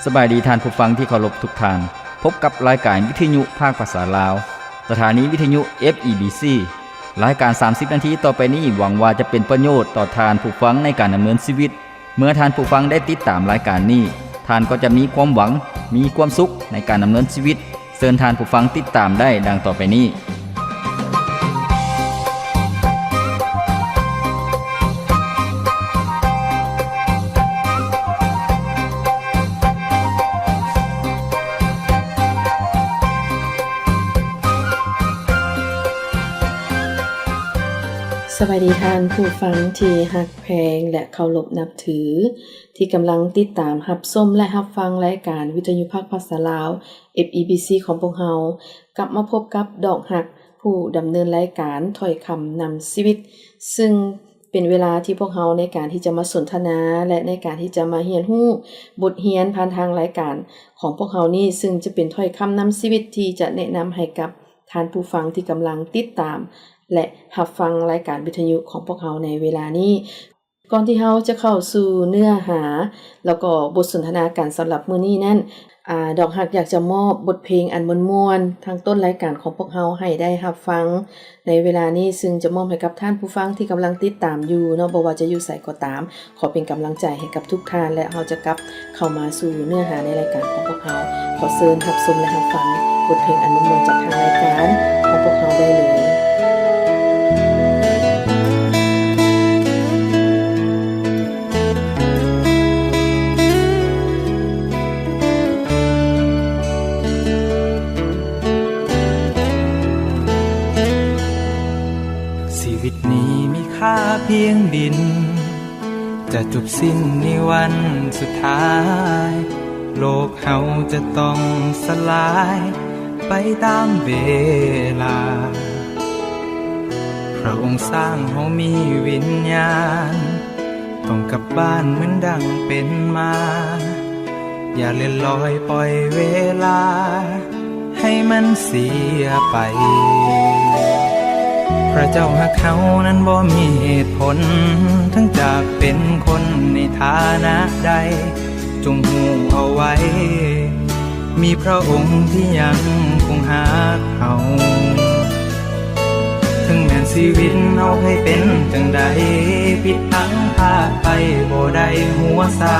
ສະບາຍດີທ່ານຜູ້ຟັງທີ່ເຄົາລົບທຸກທ່ານ. ພົບກັບລາຍການວິທະຍຸພາກພາສາລາວ, ສະຖານີວິທະຍຸ ເອັຟ ອີ ບີ ຊີ. ລາຍການສາມສິບນາທີຕໍ່ໄປນີ້ ຫວັງວ່າຈະເປັນປະໂຫຍດຕໍ່ທ່ານຜູ້ຟັງໃນການດຳເນີນຊີວິດ. ເມື່ອທ່ານຜູ້ຟັງໄດ້ຕິດຕາມລາຍການນີ້, ທ່ານກໍຈະມີຄວາມຫວັງ, ມີຄວາມສຸກໃນການດຳເນີນຊີວິດ. ເຊີນທ່ານຜູ້ຟັງຕິດຕາມໄດ້ດັ່ງຕໍ່ໄປນີ້. ສະບາຍດີທ່ານຜູ້ຟັງທີ່ຮັກແພງ ແລະ ເຄົາລົບນັບຖື ທີ່ກຳລັງຕິດຕາມຮັບຊົມ ແລະ ຮັບຟັງລາຍການວິທະຍຸພາກພາສາລາວ ເອັຟ ອີ ບີ ຊີ ຂອງພວກເຮົາ. ກັບມາພົບກັບດອກຮັກ ຜູ້ດຳເນີນລາຍການຖ້ອຍຄຳນຳຊີວິດ, ຊຶ່ງເປັນເວລາທີ່ພວກເຮົາໃນການທີ່ຈະມາສົນທະນາ ແລະ ໃນການທີ່ຈະມາຮຽນຮູ້ບົດຮຽນຜ່ານທາງລາຍການຂອງພວກເຮົານີ້, ຊຶ່ງຈະເປັນຖ້ອຍຄຳນຳຊີວິດທີ່ຈະແນະນຳໃຫ້ກັບທ່ານຜູ້ຟັງທີ່ກຳລັງຕິດຕາມ ແລະ ຮັບຟັງລາຍການວິທະຍຸຂອງພວກເຮົາໃນເວລານີ້. ກ່ອນທີ່ເຮົາຈະເຂົ້າສູ່ເນື້ອຫາ ແລ້ວກໍບົດສົນທະນາກັນສຳລັບມື້ນີ້ນັ້ນ, ອາ, ດອກຮັກຢາກຈະມອບບົດເພງອັນມ່ວນໆ ທາງຕົ້ນລາຍການຂອງພວກເຮົາໃຫ້ໄດ້ຮັບຟັງໃນເວລານີ້, ຊຶ່ງຈະມອບໃຫ້ກັບທ່ານຜູ້ຟັງທີ່ກຳລັງຕິດຕາມຢູ່ເນາະ, ບໍ່ວ່າຈະຢູ່ໃສກໍຕາມ. ຂໍເປັນກຳລັງໃຈໃຫ້ກັບທຸກທ່ານ ແລະ ເຮົາຈະກັບເຂົ້າມາສູ່ເນື້ອຫາໃນລາຍການຂອງພວກເຮົາ. ຂໍເຊີນຮັບຊົມ ແລະ ຮັບຟັງບົດເພງອັນມ່ວນໆຈາກທາງລາຍການຂອງພວກເຮົາໄດ້ເລີຍ. ຊີວິດນີ້ມີຄ່າພຽງດິນ ຈະຈົບສິ້ນໃນວັນສຸດທ້າຍ, ໂລກເຮົາຈະຕ້ອງສະຫຼາຍໄປຕາມເວລາ. ພຣະອົງສ້າງເຮົາມີວິນຍານ, ຕ້ອງກັບບ້ານເໝືອນດັ່ງເປັນມາ. ຢ່າເລື່ອນລອຍປ່ອຍເວລາໃຫ້ມັນເສຍໄປ. ພຣະເຈົ້າຮັກເຮົານັ້ນບໍ່ມີເຫດຜົນ, ເຖິງຈະເປັນຄົນໃນຖານະໃດ, ຈົ່ງຮູ້ເອົາໄວ້, ມີພຣະອົງທີ່ຍັງຄົງຮັກເຮົາ. ເຖິງແມ່ນຊີວິດເຮົາໃຜເປັນຈັ່ງໃດ, ຜິດພັງພາດໄປບໍ່ໄດ້ຫົວຊາ,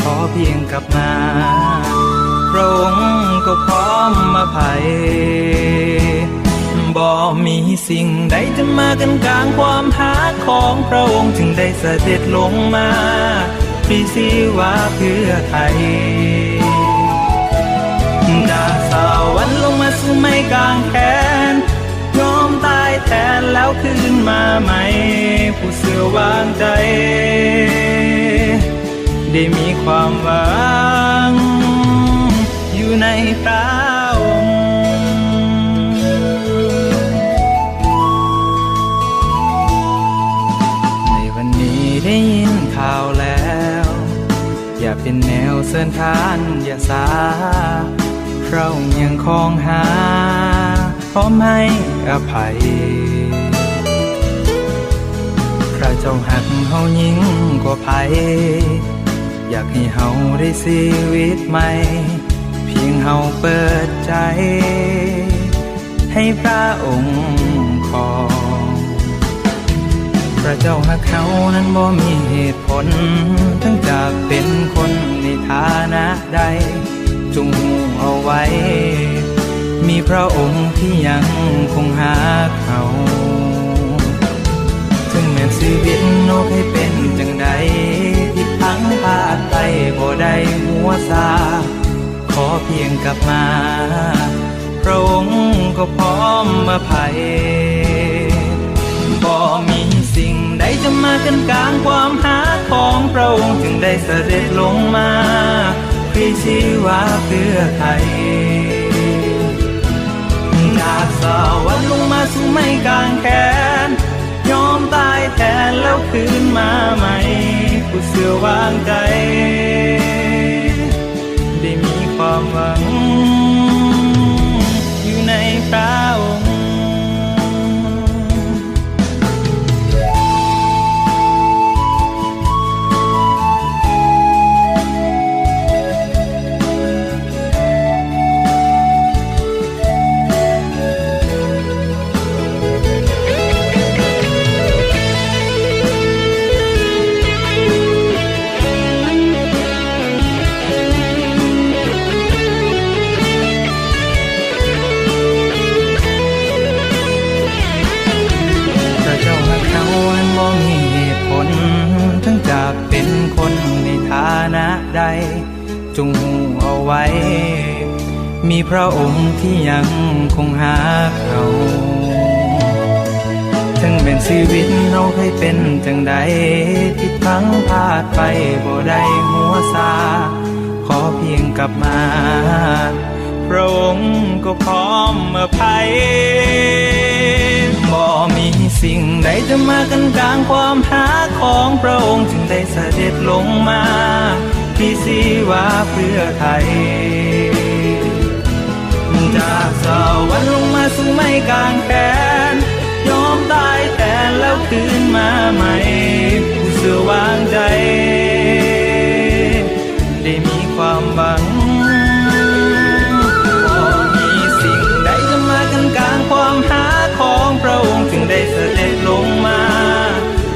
ຂໍພຽງກັບມາ, ພຣະອົງກໍພ້ອມອະໄພ. ບໍ່ມີສິ່ງໃດຈະມາກັ້ນກາງຄວາມຮັກຂອງພຣະອົງ, ຈຶ່ງໄດ້ສະເດັດລົງມາ ພຣີຊີວາເພື່ອໄຖ່ ຈາກສະຫວັນລົງມາສູ່ໄມ້ກາງແຂນ, ຍອມຕາຍແທນແລ້ວຄືນມາໃໝ່, ຜູ້ເຊື່ອວາງໃຈ ໄດ້ມີຄວາມຫວັງຢູ່ໃນພຣະອົງ. ໃນວັນນີ້ໄດ້ຍິນຂ່າວແລ້ວ, ຢ່າເປັນແນວເຊີນທ່ານຢ່າຊາ, ພຣະອົງຍັງຄອງຫາ ພ້ອມໃຫ້ອະໄພ. ພຣະເຈົ້າຮັກເຮົາຍິ່ງກວ່າໃຜ, ຢາກໃຫ້ເຮົາໄດ້ຊີວິດໃໝ່, ພຽງເຮົາເປີດໃຈໃຫ້ພຣະອົງຄອງ. ພຣະເຈົ້າຮັກເຮົານັ້ນບໍ່ມີເຫດຜົນ, ເຖິງຈະເປັນຄົນໃນຖານະໃດ, ຈົ່ງຮູ້ເອົາໄວ້, ມີພຣະອົງທີ່ຍັງຄົງຮັກເຮົາ. ເຖິງແມ່ນຊີວິດເຮົາໃຜເປັນຈັ່ງໃດ, ຜິດພັງພາດໄປບໍ່ໄດ້ຫົວຊາ, ຂໍພຽງກັບມາ, ພຣະອົງກໍພ້ອມອະໄພ. ບໍ່ມີສິ່ງໃດຈະມາກັ້ນກາງຄວາມຮັກຂອງພຣະອົງ, ຈຶ່ງໄດ້ສະເດັດລົງມາ ພຣີຊີວາເພື່ອໄຖ່. ຈາກສະຫວັນລົງມາສູ່ໄມ້ກາງແຂນ, ຍອມຕາຍແທນແລ້ວຄືນມາໃໝ່, ຜູ້ເຊື່ອວາງໃຈ ໄດ້ມີຄວາມຫວັງຢູ່ໃນພຣະອົງ. ຈົ່ງຮູ້ເອົາໄວ້ ມີພຣະອົງທີ່ຍັງຄົງຮັກເຮົາ. ເຖິງແມ່ນຊີວິດເຮົາເຄີຍເປັນຈັ່ງໃດ ຜິດພັງພາດໄປບໍ່ໄດ້ຫົວຊາ ຂໍພຽງກັບມາ ພຣະອົງກໍພ້ອມອະໄພ. ບໍ່ມີສິ່ງໃດຈະມາກັ້ນກາງຄວາມຮັກຂອງພຣະອົງ ຈຶ່ງໄດ້ສະເດັດລົງມາ ທີ່ຊິວ່າເພື່ອໄຖ່ ຈາກສະຫວັນລົງມາສູ່ໄມ້ກາງແຂນ ຍອມຕາຍແທນແລ້ວຄືນມາໃໝ່ ຜູ້ເຊື່ອວາງໃຈ ໄດ້ມີຄວາມຫວັງ. ບໍ່ມີສິ່ງໃດຈະມາກັ້ນກາງຄວາມຮັກຂອງພຣະອົງ ຈຶ່ງໄດ້ສະເດັດລົງມາ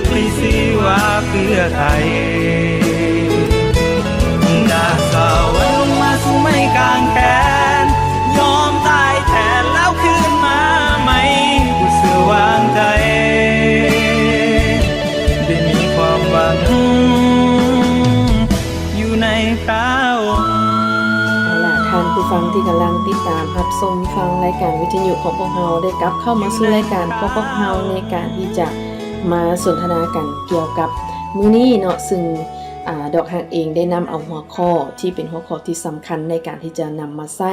ທີ່ຊິວ່າເພື່ອໄຖ່ ຈາກສະຫວັນລົງມາສູ່ໄມ້ກາງແຂນ ຍອມຕາຍແທນແລ້ວຄືນມາໃໝ່ ຜູ້ເຊື່ອວາງໃຈ ໄດ້ມີຄວາມຫວັງ ຢູ່ໃນພຣະອົງ. ເອົາລະ ທ່ານຜູ້ຟັງທີ່ກຳລັງຕິດຕາມຮັບຊົມຟັງລາຍການວິທະຍຸຂອງພວກເຮົາ ໄດ້ກັບເຂົ້າມາສູ່ລາຍການຂອງພວກເຮົາ ໃນການທີ່ຈະມາສົນທະນາກັນກ່ຽວກັບມື້ນີ້ເນາະ ຊຶ່ງ ອາ ດອກຮັກເອງໄດ້ນຳເອົາຫົວຂໍ້ທີ່ເປັນຫົວຂໍ້ທີ່ສຳຄັນໃນການທີ່ຈະນຳມາໃຊ້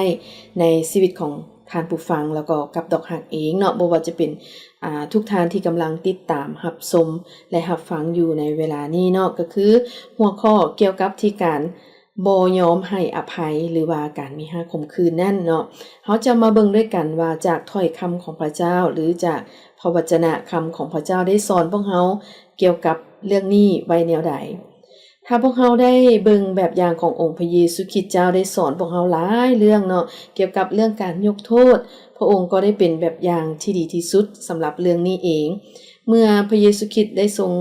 ໃນຊີວິດຂອງທ່ານຜູ້ຟັງ ແລ້ວກໍກັບດອກຮັກເອງເນາະ ບໍ່ວ່າຈະເປັນ ອາ ທຸກທ່ານທີ່ກຳລັງຕິດຕາມຮັບຊົມ ແລະ ຮັບຟັງຢູ່ໃນເວລານີ້ເນາະ ກໍຄືຫົວຂໍ້ກ່ຽວກັບທີ່ການບໍ່ຍອມໃຫ້ອະໄພ ຫຼືວ່າການມີຮັກຂົມຂືນນັ້ນເນາະ. ເຮົາຈະມາເບິ່ງດ້ວຍກັນວ່າຈາກຖ້ອຍຄຳຂອງພະເຈົ້າ ຫຼືຈາກພະວັດຈະນະຄຳຂອງພະເຈົ້າໄດ້ສອນພວກເຮົາກ່ຽວກັບເລື່ອງນີ້ໄວ້ແນວໃດ. ຖ້າພວກເຮົາໄດ້ເບິ່ງແບບຢ່າງຂອງອົງພະເຢຊູຄຣິດເຈົ້າໄດ້ສອນພວກເຮົາຫຼາຍເລື່ອງເນາະ ກ່ຽວກັບເລື່ອງການຍົກໂທດ, ພະອົງກໍໄດ້ເປັນແບບຢ່າງທີ່ດີທີ່ສຸດສຳລັບເລື່ອງນີ້ເອງ. ເມື່ອພະເຢຊູຄຣິດໄດ້ຊົງ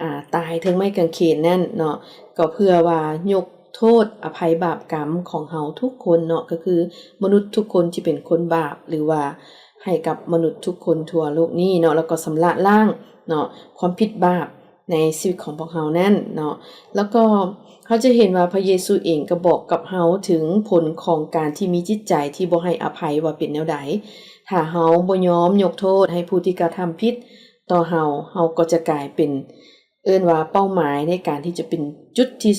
ອາ ຕາຍເທິງໄມ້ກາງເຂນນັ້ນເນາະ ກໍເພື່ອວ່າຍົກໂທດອະໄພບາບກຳຂອງເຮົາທຸກຄົນເນາະ ກໍຄືມະນຸດທຸກຄົນທີ່ເປັນຄົນບາບ ຫຼືວ່າໃຫ້ກັບມະນຸດທຸກຄົນທົ່ວໂລກນີ້ເນາະ ແລ້ວກໍຊຳລະລ້າງເນາະ ຄວາມຜິດບາບ ໃນຊີວິດຂອງພວກເຮົານັ້ນເນາະ. ແລ້ວກໍເຮົາຈະເຫັນວ່າພະເຢຊູເອງກໍບອກກັບເຮົາເຖິງຜົນຂອງການທີ່ມີຈິດໃຈທີ່ບໍ່ໃຫ້ອະໄພວ່າເປັນແນວໃດ. ຖ້າເຮົາບໍ່ຍອມຍົກໂທດໃຫ້ຜູ້ທີ່ກະທຳຜິດຕໍ່ເຮົາ, ເຮົາກໍຈະກາຍເປັນ ເອີ້ນວ່າເປົ້າໝາຍໃນການທີ່ຈະເປັນຈຸດທີ່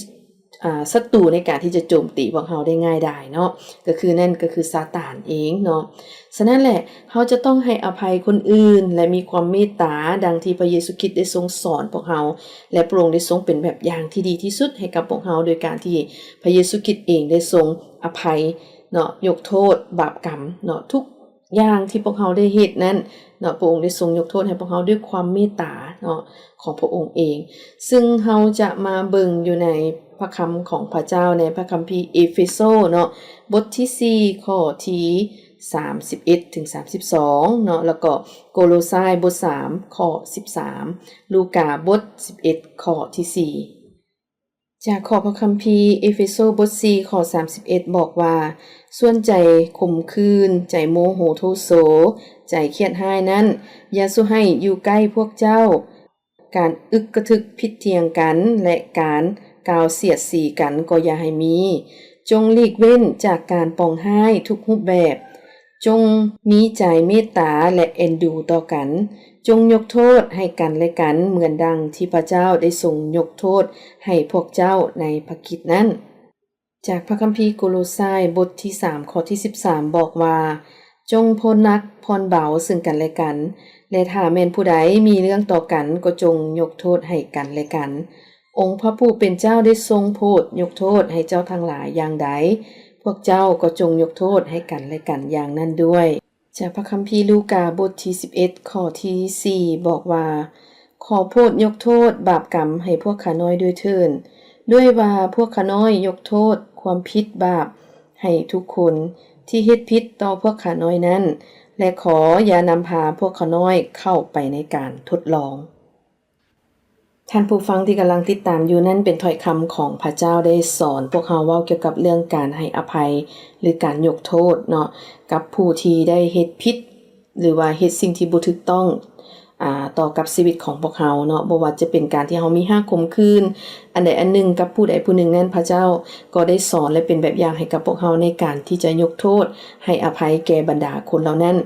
ອາ ສັດຕູໃນການທີ່ຈະໂຈມຕີພວກເຮົາໄດ້ງ່າຍດາຍເນາະ, ກໍຄືນັ້ນກໍຄືຊາຕານເອງເນາະ. ສະນັ້ນແຫຼະ ເຮົາຈະຕ້ອງໃຫ້ອະໄພຄົນອື່ນ ແລະ ມີຄວາມເມດຕາ ດັ່ງທີ່ພະເຢຊູຄຣິດໄດ້ຊົງສອນພວກເຮົາ ແລະ ພະອົງໄດ້ຊົງເປັນແບບຢ່າງທີ່ດີທີ່ສຸດໃຫ້ກັບພວກເຮົາ ໂດຍການທີ່ພະເຢຊູຄຣິດເອງໄດ້ຊົງອະໄພເນາະ, ຍົກໂທດບາບກຳເນາະ, ທຸກ ຢ່າງທີ່ພວກເຮົາໄດ້ເຮັດນັ້ນເນາະ, ພະອົງໄດ້ຊົງຍົກໂທດໃຫ້ພວກເຮົາດ້ວຍຄວາມເມດຕາເນາະ ຂອງພະອົງເອງ. ຊຶ່ງເຮົາຈະມາເບິ່ງຢູ່ໃນພະຄຳຂອງພະເຈົ້າ ໃນພະຄຳພີເອເຟໂຊເນາະ, ບົດທີສີ່ ຂໍ້ທີສາມສິບເອັດ ເຖິງສາມສິບສອງເນາະ, ແລ້ວກໍໂກໂລຊາຍ ບົດສາມ ຂໍ້ສິບສາມ, ລູກາ ບົດສິບເອັດ ຂໍ້ທີສີ່. ຈາກຂໍ້ພະຄຳພີເອເຟໂຊບົດສີ່ ຂໍ້ສາມສິບເອັດ ບອກວ່າ, ສ່ວນໃຈຂົມຂື່ນ, ໃຈໂມໂຫໂທໂສ, ໃຈຄຽດຮ້າຍນັ້ນ, ຢ່າສູ່ໃຫ້ຢູ່ໃກ້ພວກເຈົ້າ. ການອຶກກະທຶກຜິດຖຽງກັນ ແລະ ການກ່າວສຽດສີກັນກໍຢ່າໃຫ້ມີ. ຈົ່ງຫຼີກເວັ້ນຈາກການປອງຮ້າຍທຸກຮູບແບບ. ຈົ່ງມີໃຈເມດຕາ ແລະ ເອັນດູຕໍ່ກັນ. ຈົ່ງຍົກໂທດໃຫ້ກັນແລະກັນ ເໝືອນດັ່ງທີ່ພະເຈົ້າໄດ້ຊົງຍົກໂທດໃຫ້ພວກເຈົ້າໃນພະຄຣິດນັ້ນ. ຈາກພະຄຳພີໂກໂລຊາຍ ບົດທີສາມ ຂໍ້ທີສິບສາມ ບອກວ່າ, ຈົ່ງຜ່ອນໜັກຜ່ອນເບົາເຊິ່ງກັນແລະກັນ, ແລະ ຖ້າແມ່ນຜູ້ໃດມີເລື່ອງຕໍ່ກັນ ກໍຈົ່ງຍົກໂທດໃຫ້ກັນແລະກັນ. ອົງພະຜູ້ເປັນເຈົ້າໄດ້ຊົງໂຜດຍົກໂທດໃຫ້ເຈົ້າທັງຫຼາຍຢ່າງໃດ, ພວກເຈົ້າກໍຈົ່ງຍົກໂທດໃຫ້ກັນແລະກັນຢ່າງນັ້ນດ້ວຍ. ຈາກພະຄຳພີລູກາບົດທີສິບເອັດ ຂໍ້ທີສີ່ ບອກວ່າ, ຂໍໂຜດຍົກໂທດບາບກຳໃຫ້ພວກຂ້ານ້ອຍດ້ວຍເທີ້ນ, ດ້ວຍວ່າພວກຂ້ານ້ອຍຍົກໂທດຄວາມຜິດບາບໃຫ້ທຸກຄົນທີ່ເຮັດຜິດຕໍ່ພວກຂ້ານ້ອຍນັ້ນ, ແລະ ຂໍຢ່ານຳພາພວກຂ້ານ້ອຍເຂົ້າໄປໃນການທົດລອງ. ທ່ານຜູ້ຟັງທີ່ກຳລັງຕິດຕາມຢູ່ນັ້ນ ເປັນຖ້ອຍຄຳຂອງພະເຈົ້າໄດ້ສອນພວກເຮົາເວົ້າກ່ຽວກັບເລື່ອງການໃຫ້ອະໄພ ຫຼື ການຍົກໂທດເນາະ ກັບຜູ້ທີ່ໄດ້ເຮັດຜິດ ຫຼືວ່າເຮັດສິ່ງທີ່ບໍ່ຖືກຕ້ອງ ອາ ຕໍ່ກັບຊີວິດຂອງພວກເຮົາເນາະ, ບໍ່ວ່າຈະເປັນການທີ່ເຮົາມີຮາກຂົມຂື່ນອັນໃດອັນໜຶ່ງກັບຜູ້ໃດຜູ້ໜຶ່ງນັ້ນ, ພະເຈົ້າກໍໄດ້ສອນ ແລະ ເປັນແບບຢ່າງໃຫ້ກັບພວກເຮົາໃນການທີ່ຈະຍົກໂທດໃຫ້ອະໄພແກ່ບັນດາຄົນເຫຼົ່ານັ້ນ.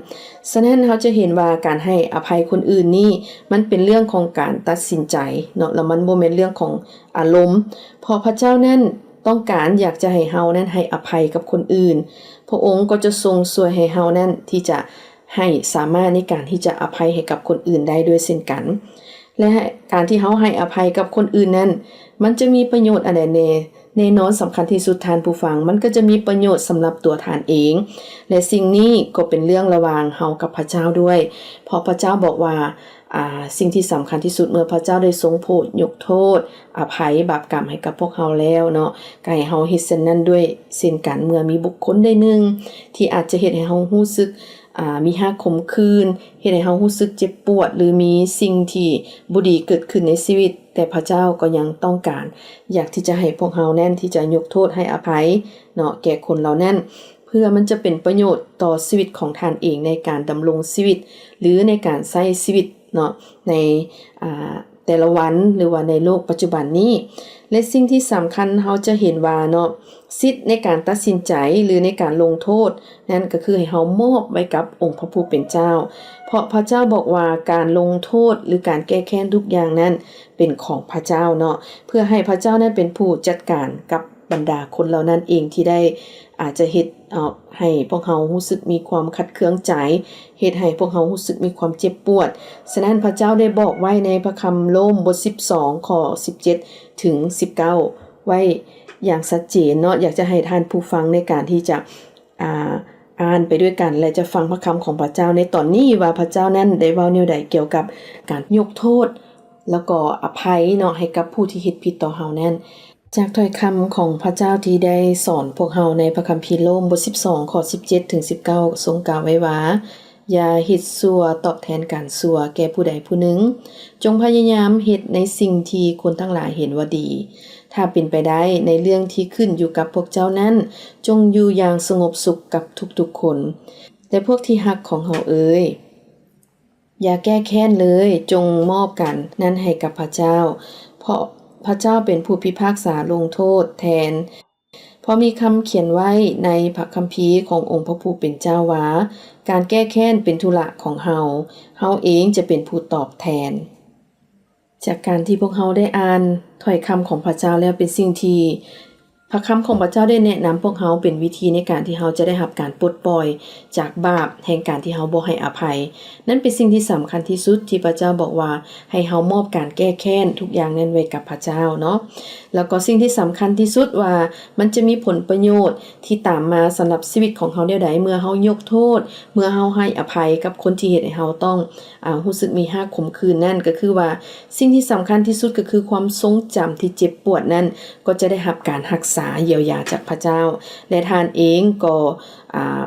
ສະນັ້ນ ເຮົາຈະເຫັນວ່າການໃຫ້ອະໄພຄົນອື່ນນີ້ ມັນເປັນເລື່ອງຂອງການຕັດສິນໃຈເນາະ, ແລ້ວມັນບໍ່ແມ່ນເລື່ອງຂອງອາລົມ, ເພາະພະເຈົ້ານັ້ນ ຕ້ອງການຢາກຈະໃຫ້ເຮົານັ້ນໃຫ້ອະໄພກັບຄົນອື່ນ, ພະອົງກໍຈະຊົງຊ່ວຍໃຫ້ເຮົານັ້ນທີ່ຈະໃຫ້ສາມາດໃນການທີ່ຈະອະໄພໃຫ້ກັບຄົນອື່ນໄດ້ດ້ວຍເຊັ່ນກັນ. ແລະ ການທີ່ເຮົາໃຫ້ອະໄພກັບຄົນອື່ນນັ້ນ ມັນຈະມີປະໂຫຍດອັນໃດແດ່? ແນ່ນອນ ສຳຄັນທີ່ສຸດທ່ານຜູ້ຟັງ, ມັນກໍຈະມີປະໂຫຍດສຳລັບຕົວທ່ານເອງ ແລະ ສິ່ງນີ້ກໍເປັນເລື່ອງລະຫວ່າງເຮົາກັບພະເຈົ້າດ້ວຍ, ເພາະພະເຈົ້າບອກວ່າ ອາ ສິ່ງທີ່ສຳຄັນທີ່ສຸດ ເມື່ອພະເຈົ້າໄດ້ຊົງໂຜດຍົກໂທດ ອະໄພບາບກຳໃຫ້ກັບພວກເຮົາແລ້ວເນາະ, ກໍໃຫ້ເຮົາເຮັດເຊັ່ນນັ້ນດ້ວຍເຊັ່ນກັນ. ເມື່ອມີບຸກຄົນໃດໜຶ່ງທີ່ອາດຈະເຮັດໃຫ້ເຮົາຮູ້ສຶກ ອາ ມີຮາກຂົມຂື່ນ, ເຮັດໃຫ້ເຮົາຮູ້ສຶກເຈັບປວດ ຫຼື ມີສິ່ງທີ່ບໍ່ດີເກີດຂຶ້ນໃນຊີວິດ, ແຕ່ພະເຈົ້າກໍຍັງຕ້ອງການຢາກທີ່ຈະໃຫ້ພວກເຮົານັ້ນທີ່ຈະຍົກໂທດໃຫ້ອະໄພເນາະ ແກ່ຄົນເຫຼົ່ານັ້ນ, ເພື່ອມັນຈະເປັນປະໂຫຍດຕໍ່ຊີວິດຂອງທ່ານເອງໃນການດຳລົງຊີວິດ ຫຼື ໃນການໃຊ້ຊີວິດເນາະ ໃນ ອາ ແຕ່ລະວັນ ຫຼືວ່າໃນໂລກປັດຈຸບັນນີ້. ແລະ ສິ່ງທີ່ສຳຄັນເຮົາຈະເຫັນວ່າເນາະ ສິດໃນການຕັດສິນໃຈ ຫຼື ໃນການລົງໂທດນັ້ນ ກໍຄືໃຫ້ເຮົາມອບໄວ້ກັບອົງພະຜູ້ເປັນເຈົ້າ, ເພາະພະເຈົ້າບອກວ່າການລົງໂທດ ຫຼື ການແກ້ແຄ້ນທຸກຢ່າງນັ້ນເປັນຂອງພະເຈົ້າເນາະ, ເພື່ອໃຫ້ພະເຈົ້ານັ້ນເປັນຜູ້ຈັດການກັບບັນດາຄົນເຫຼົ່ານັ້ນເອງ ທີ່ໄດ້ ອາດຈະເຮັດ ເອີ ໃຫ້ພວກເຮົາຮູ້ສຶກມີຄວາມຂັດເຄືອງໃຈ, ເຮັດໃຫ້ພວກເຮົາຮູ້ສຶກມີຄວາມເຈັບປວດ. ສະນັ້ນ ພະເຈົ້າໄດ້ບອກໄວ້ໃນພະຄຳໂລມ ບົດສິບສອງ ຂໍ້ສິບເຈັດ ເຖິງ ສິບເກົ້າ ໄວ້ຢ່າງຊັດເຈນເນາະ. ຢາກຈະໃຫ້ທ່ານຜູ້ຟັງໃນການທີ່ຈະ ອາ ອ່ານໄປດ້ວຍກັນ ແລະ ຈະຟັງພະຄຳຂອງພະເຈົ້າໃນຕອນນີ້ ວ່າພະເຈົ້ານັ້ນໄດ້ເວົ້າແນວໃດກ່ຽວກັບການຍົກໂທດ ແລ້ວກໍອະໄພເນາະ ໃຫ້ກັບຜູ້ທີ່ເຮັດຜິດຕໍ່ເຮົານັ້ນ. ຈາກຖ້ອຍຄຳຂອງພະເຈົ້າທີ່ໄດ້ສອນພວກເຮົາໃນພະຄຳພີໂລມ ບົດສິບສອງ ຂໍ້ສິບເຈັດ ເຖິງ ສິບເກົ້າ ຊົງກ່າວໄວ້ວ່າ, ຢ່າເຮັດຊົ່ວຕອບແທນການຊົ່ວແກ່ຜູ້ໃດຜູ້ໜຶ່ງ, ຈົ່ງພະຍາຍາມເຮັດໃນສິ່ງທີ່ຄົນທັງຫຼາຍເຫັນວ່າດີ. ຖ້າເປັນໄປໄດ້, ໃນເລື່ອງທີ່ຂຶ້ນຢູ່ກັບພວກເຈົ້ານັ້ນ, ຈົ່ງຢູ່ຢ່າງສະຫງົບສຸກກັບທຸກໆຄົນ. ແຕ່ພວກທີ່ຮັກຂອງເຮົາເອີຍ, ຢ່າແກ້ແຄ້ນເລີຍ, ຈົ່ງມອບການນັ້ນໃຫ້ກັບພະເຈົ້າ, ເພາະພະເຈົ້າເປັນຜູ້ພິພາກສາລົງໂທດແທນ. ເພາະມີຄຳຂຽນໄວ້ໃນພະຄຳພີຂອງອົງພະຜູ້ເປັນເຈົ້າວ່າ, ການແກ້ແຄ້ນເປັນທຸລະຂອງເຮົາ, ເຮົາເອງຈະເປັນຜູ້ຕອບແທນ. ຈາກການທີ່ພວກເຮົາໄດ້ອ່ານຖ້ອຍຄຳຂອງພະເຈົ້າແລ້ວ ເປັນສິ່ງທີ່ ພະຄຳຂອງພະເຈົ້າໄດ້ແນະນຳພວກເຮົາເປັນວິທີໃນການທີ່ເຮົາຈະໄດ້ຮັບການປົດປ່ອຍຈາກບາບແຫ່ງການທີ່ເຮົາບໍ່ໃຫ້ອະໄພ. ນັ້ນເປັນສິ່ງທີ່ສຳຄັນທີ່ສຸດທີ່ພະເຈົ້າບອກວ່າ ໃຫ້ເຮົາມອບການແກ້ແຄ້ນທຸກຢ່າງນັ້ນໄວ້ກັບພະເຈົ້າເນາະ. ແລ້ວກໍສິ່ງທີ່ສຳຄັນທີ່ສຸດວ່າ ມັນຈະມີຜົນປະໂຫຍດທີ່ຕາມມາສຳລັບຊີວິດຂອງເຮົາແນວໃດ ເມື່ອເຮົາຍົກໂທດ, ເມື່ອເຮົາໃຫ້ອະໄພກັບຄົນທີ່ເຮັດໃຫ້ເຮົາຕ້ອງ ອາ ຮູ້ສຶກມີຮາກຂົມຂື່ນນັ້ນ ກໍຄືວ່າ ສິ່ງທີ່ສຳຄັນທີ່ສຸດກໍຄືຄວາມຊົງຈຳທີ່ເຈັບປວດນັ້ນ ກໍຈະໄດ້ຮັບການຮັກສາຢຽວຢາຈາກພະເຈົ້າ ແລະ ທ່ານເອງກໍ ອາ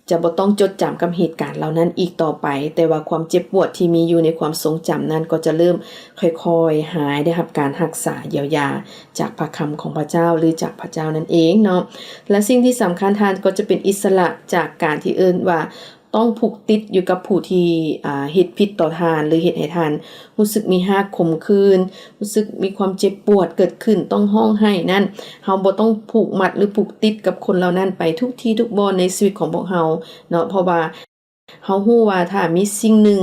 ຈະບໍ່ຕ້ອງຈົດຈຳກັບເຫດການເຫຼົ່ານັ້ນອີກຕໍ່ໄປ, ແຕ່ວ່າຄວາມເຈັບປວດທີ່ມີຢູ່ໃນຄວາມຊົງຈຳນັ້ນ ກໍຈະເລີ່ມຄ່ອຍໆຫາຍ, ໄດ້ຮັບການຮັກສາຢຽວຢາຈາກພະຄຳຂອງພະເຈົ້າ ຫຼື ຈາກພະເຈົ້ານັ້ນເອງເນາະ. ແລະ ສິ່ງທີ່ສຳຄັນ, ທ່ານກໍຈະເປັນອິດສະຫຼະຈາກການທີ່ເອີ້ນວ່າ ຕ້ອງຜູກຕິດຢູ່ກັບຜູ້ທີ່ ອາ ເຮັດຜິດຕໍ່ທ່ານ ຫຼື ເຮັດໃຫ້ທ່ານຮູ້ສຶກມີຮາກຂົມຂື່ນ, ຮູ້ສຶກມີຄວາມເຈັບປວດເກີດຂຶ້ນ, ຕ້ອງຮ້ອງໄຫ້ນັ້ນ, ເຮົາບໍ່ຕ້ອງຜູກມັດ ຫຼື ຜູກຕິດກັບຄົນເຫຼົ່ານັ້ນໄປທຸກທີ່ທຸກບ່ອນໃນຊີວິດຂອງພວກເຮົາເນາະ, ເພາະວ່າເຮົາຮູ້ວ່າຖ້າມີສິ່ງໜຶ່ງ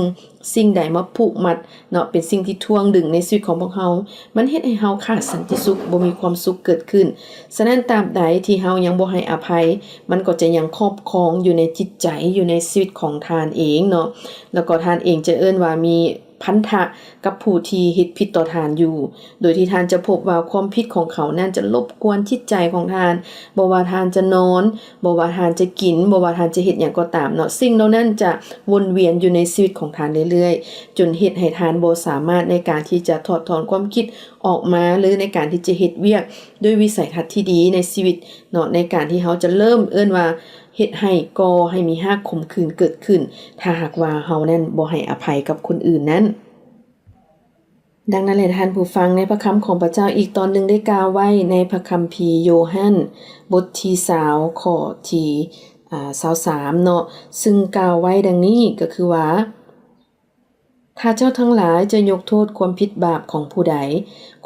ສິ່ງໃດມາຜູກມັດເນາະ ເປັນສິ່ງທີ່ຖ່ວງດຶງໃນຊີວິດຂອງພວກເຮົາ, ມັນເຮັດໃຫ້ເຮົາຂາດສັນຕິສຸກ, ບໍ່ມີຄວາມສຸກເກີດຂຶ້ນ. ສະນັ້ນ ຕາບໃດທີ່ເຮົາຍັງບໍ່ໃຫ້ອະໄພ, ມັນກໍຈະຍັງຄອບຄອງຢູ່ໃນຈິດໃຈ, ຢູ່ໃນຊີວິດຂອງທ່ານເອງເນາະ, ແລ້ວກໍທ່ານເອງຈະເອີ້ນວ່າມີພັນທະກັບຜູ້ທີ່ເຮັດຜິດຕໍ່ທ່ານຢູ່, ໂດຍທີ່ທ່ານຈະພົບວ່າຄວາມຜິດຂອງເຂົານັ້ນຈະລົບກວນຈິດໃຈຂອງທ່ານ, ບໍ່ວ່າທ່ານຈະນອນ, ບໍ່ວ່າທ່ານຈະກິນ, ບໍ່ວ່າທ່ານຈະເຮັດຫຍັງກໍຕາມເນາະ, ສິ່ງເຫຼົ່ານັ້ນຈະວົນວຽນຢູ່ໃນຊີວິດຂອງທ່ານເລື້ອຍໆ, ຈົນເຮັດໃຫ້ທ່ານບໍ່ສາມາດໃນການທີ່ຈະຖອດຖອນຄວາມຄິດອອກມາ ຫຼື ໃນການທີ່ຈະເຮັດວຽກດ້ວຍວິໄສທັດທີ່ດີໃນຊີວິດເນາະ, ໃນການທີ່ເຮົາຈະເລີ່ມເອີ້ນວ່າເຮັດໃຫ້ກໍ່ໃຫ້ມີຮາກຂົມຂືນເກີດຂຶ້ນ, ຖ້າຫາກວ່າເຮົານັ້ນບໍ່ໃຫ້ອະໄພກັບຄົນອື່ນນັ້ນ. ດັ່ງນັ້ນແຫຼະທ່ານຜູ້ຟັງ, ໃນພະຄຳຂອງພະເຈົ້າອີກຕອນໜຶ່ງໄດ້ກ່າວໄວ້ໃນພະຄຳພີໂຍຮັນ ບົດທີຊາວ ຂໍ້ທີ ອາ ຊາວສາມເນາະ, ຊຶ່ງກ່າວໄວ້ດັ່ງນີ້ ກໍຄືວ່າ ຖ້າເຈົ້າທັງຫຼາຍຈະຍົກໂທດຄວາມຜິດບາບຂອງຜູ້ໃດ,